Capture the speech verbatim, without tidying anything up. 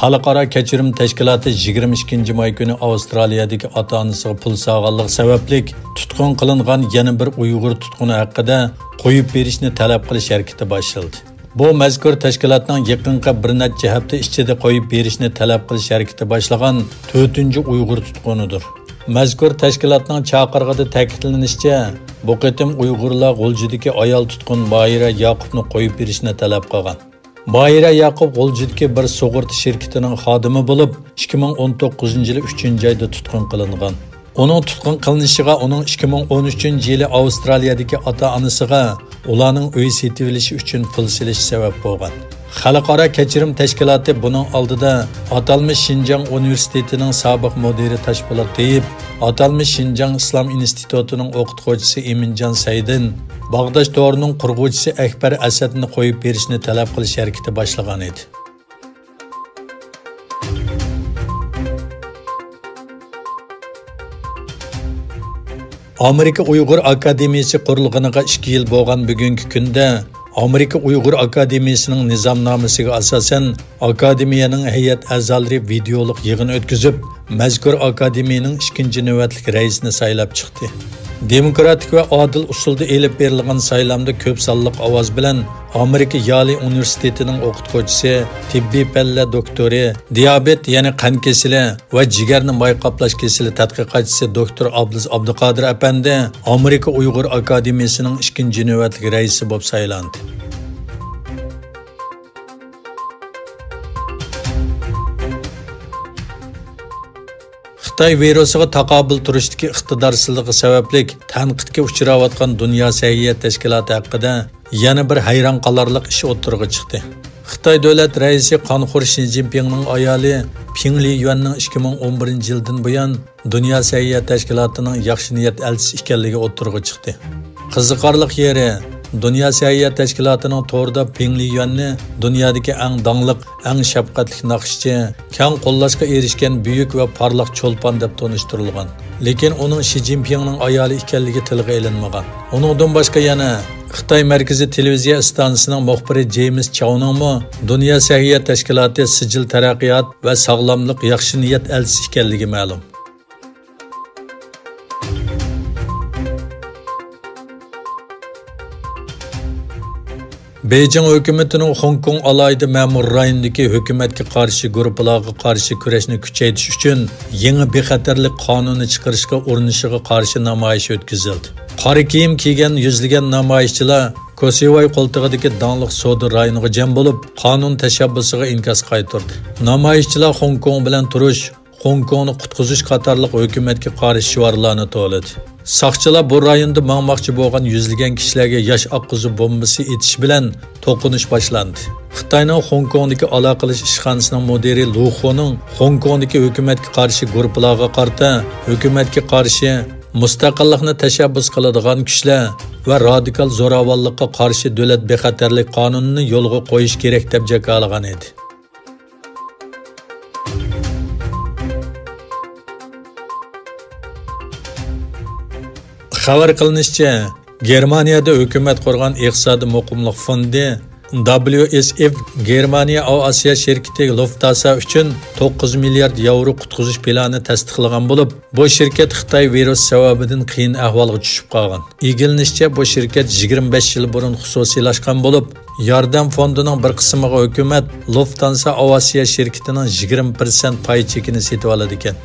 خەلقئارا كەچۈرۈم تەشكىلاتى يىگىرمە ئىككىنچى ماي كۈنى ئاۋسترالىيەدىكى ئاتا-ئانىسىغا پۇل سالغانلىقى سەۋەبلىك تۇتقۇن قىلىنغان يەنە بىر ئۇيغۇر تۇتقۇنى ھەققىدە قويۇپ بېرىشنى تەلەپ قىلىش ھەرىكىتى باشلىدى. بۇ مەزكۇر تەشكىلاتنىڭ يېقىنقى بىر نەچچە ھەپتە ئىچىدە قويۇپ بېرىشنى تەلەپ قىلىش ھەرىكىتى باشلىغان تۆتىنچى ئۇيغۇر تۇتقۇنىدۇر. مەزكۇر تەشكىلاتنىڭ چاقىرىقىدا تەكىتلىنىشىچە، بۇ قېتىم ئۇيغۇرلار غۇلجىدىكى ئايال تۇتقۇن ماھىرە ياقۇپنى قويۇپ بېرىشنى تەلەپ قىلغان. ماھىرە ياقۇپ غۇلجىدىكى بىر سۇغۇرتا شىركىتىنىڭ خادىمى بولۇپ، ئىككى مىڭ ئون توققۇزىنچى يىلى ئۈچىنچى ئايدا تۇتقۇن قىلىنغان. ئۇنىڭ تۇتقۇن قىلىنىشىغا ئۇنىڭ ئىككى مىڭ ئون ئۈچىنچى يىلى ئاۋسترالىيەدىكى ئاتا-ئانىسىغا ئۇلارنىڭ ئۆي سېتىۋېلىشى ئۈچۈن پۇل سېلىشى سەۋەب بولغان. خەلقئارا كەچۈرۈم تەشكىلاتى بۇنىڭ ئالدىدا ئاتالمىش شىنجاڭ ئۇنىۋېرسىتېتىنىڭ سابىق مۇدىرى تاشپولات تېيىپ، ئاتالمىش شىنجاڭ ئىسلام ئىنستىتۇتىنىڭ ئوقۇتقۇچىسى ئىمىنجان سەيدىن، باغداش تورىنىڭ قۇرغۇچىسى ئەكبەر ئەسەدنى قويۇپ بېرىشنى تەلەپ قىلىش ھەرىكىتى باشلىغان ئىدى. ئامېرىكا ئۇيغۇر ئاكادېمىيىسى قۇرۇلغىنىغا ئىككى يىل بولغان بۈگۈنكى كۈندە، ئامېرىكا ئۇيغۇر ئاكادېمىيىسىنىڭ نىزامنامىسىگە ئاساسەن، ئاكادېمىيەنىڭ ھەيئەت ئەزالىرى ۋىدېئولۇق يىغىن ئۆتكۈزۈپ، مەزكۇر ئاكادېمىيىنىڭ ئىككىنچى نۆۋەتلىك رەئىسىنى سايلاپ چىقتى. دېموكراتىك ۋە ئادىل ئۇسۇلدا ئېلىپ بېرىلغان سايلامدا كۆپ سانلىق ئاۋاز بىلەن ئامېرىكا يالى ئۇنىۋېرسىتېتىنىڭ ئوقۇتقۇچىسى، تېببىي پەنلەر دوكتورى، دىيابېت، يەنى قان كېسىلى ۋە جىگەرنى ماي قاپلاش كېسىلى تەتقىقاتچىسى دوكتور ئابلىز ئابدۇقادىر ئەپەندى ئامېرىكا ئۇيغۇر ئاكادېمىيىسىنىڭ ئىككىنچى نۆۋەتلىك رەئىسى بولۇپ سايلاندى. خىتاي ۋىرۇسىغا تاقابىل تۇرۇشتىكى ئىقتىدارسىزلىقى سەۋەبلىك تەنقىدكە ئۇچراۋاتقان دۇنيا سەھىيە تەشكىلاتى ھەققىدە يەنە بىر ھەيران قالارلىق ئىش ئوتتۇرىغا چىقتى. خىتاي دۆلەت رەئىسى قانخور شى جىنپىڭنىڭ ئايالى پىڭ لىيۈەننىڭ ئىككى مىڭ ئون بىرىنچى يىلدىن بۇيان دۇنيا سەھىيە تەشكىلاتىنىڭ ياخشى نىيەت ئەلچىسى ئىكەنلىكى ئوتتۇرىغا چىقتى. قىزىقارلىق يېرى، دۇنيا سەھىيە تەشكىلاتىنىڭ تورىدا پىڭ لىيۈەننى دۇنيادىكى ئەڭ داڭلىق، ئەڭ شەپقەتلىك ناخشىچى، كەڭ قوللاشقا ئېرىشكەن بۈيۈك ۋە پارلاق چولپان دەپ تونۇشتۇرۇلغان. لېكىن ئۇنىڭ شى جىنپىڭنىڭ ئايالى ئىكەنلىكى تىلغا ئېلىنمىغان. ئۇنىڭدىن باشقا يەنە خىتاي مەركىزىي تېلېۋىزىيە ئىستانسىسىنىڭ مۇخبىرى جېيمىس چاۋنىڭمۇ دۇنيا سەھىيە تەشكىلاتى سىجىل تەرەققىيات ۋە ساغلاملىق ياخشى نىيەت ئەلچىسى ئىكەنلىكى مەلۇم. بېيجىڭ ھۆكۈمىتىنىڭ خوڭكوڭ ئالاھىدە مەمۇرىي رايونىدىكى ھۆكۈمەتكە قارشى گۇرۇپپىلارغا قارشى كۈرەشنى كۈچەيتىش ئۈچۈن يېڭى بىخەتەرلىك قانۇنى چىقىرىشقا ئۇرۇنۇشىغا قارشى نامايىش ئۆتكۈزۈلدى. قارا كىيىم كىيگەن يۈزلىگەن نامايىشچىلار كوسىۋاي قولتۇقىدىكى داڭلىق سودا رايونىغا جەم بولۇپ، قانۇن تەشەببۇسىغا ئىنكاس قايتۇردى. نامايىشچىلار خوڭكوڭ بىلەن تۇرۇش، خوڭكوڭنى قۇتقۇزۇش قاتارلىق ھۆكۈمەتكە قارشى شوئارلارنى توۋلىدى. ساقچىلار بۇ رايوندا ماڭماقچى بولغان يۈزلىگەن كىشىلەرگە ياش ئاققۇزۇ بومبىسى ئېتىش بىلەن توقۇنۇش باشلاندى. خىتاينىڭ خوڭكوڭدىكى ئالاقىلىشىش ئىشخانىسىنىڭ مۇدىرى لۇ خۇنىڭ خوڭكوڭدىكى ھۆكۈمەتكە قارشى گۇرۇپپىلارغا قارىتا ھۆكۈمەتكە قارشى مۇستەقىللىقنى تەشەببۇس قىلىدىغان كۈچلەر ۋە رادىكال زوراۋانلىققا قارشى دۆلەت بىخەتەرلىك قانۇنىنى يولغا قويۇش كېرەك دەپ جاكارلىغان ئىدى. خەۋەر قىلىنىشىچە، گېرمانىيەدە ھۆكۈمەت قۇرغان ئىقتىسادىي مۇقىملىق فوندى، دابليۇ ئېس ئېف، گېرمانىيە ئاۋىئاتسىيە شىركىتى لۇفتانسا ئۈچۈن توققۇز مىليارد ياۋرو قۇتقۇزۇش پىلانى تەستىقلىغان بولۇپ، بۇ شىركەت خىتاي ۋىرۇسى سەۋەبىدىن قىيىن ئەھۋالغا چۈشۈپ قالغان. ئىگىلىنىشىچە، بۇ شىركەت يىگىرمە بەش يىل بۇرۇن خۇسۇسىيلاشقان بولۇپ، ياردەم فوندىنىڭ بىر قىسمىغا ھۆكۈمەت لۇفتانسا ئاۋىئاتسىيە شىركىتىنىڭ يىگىرمە پىرسەنت پاي چېكىنى سېتىۋالىدىكەن.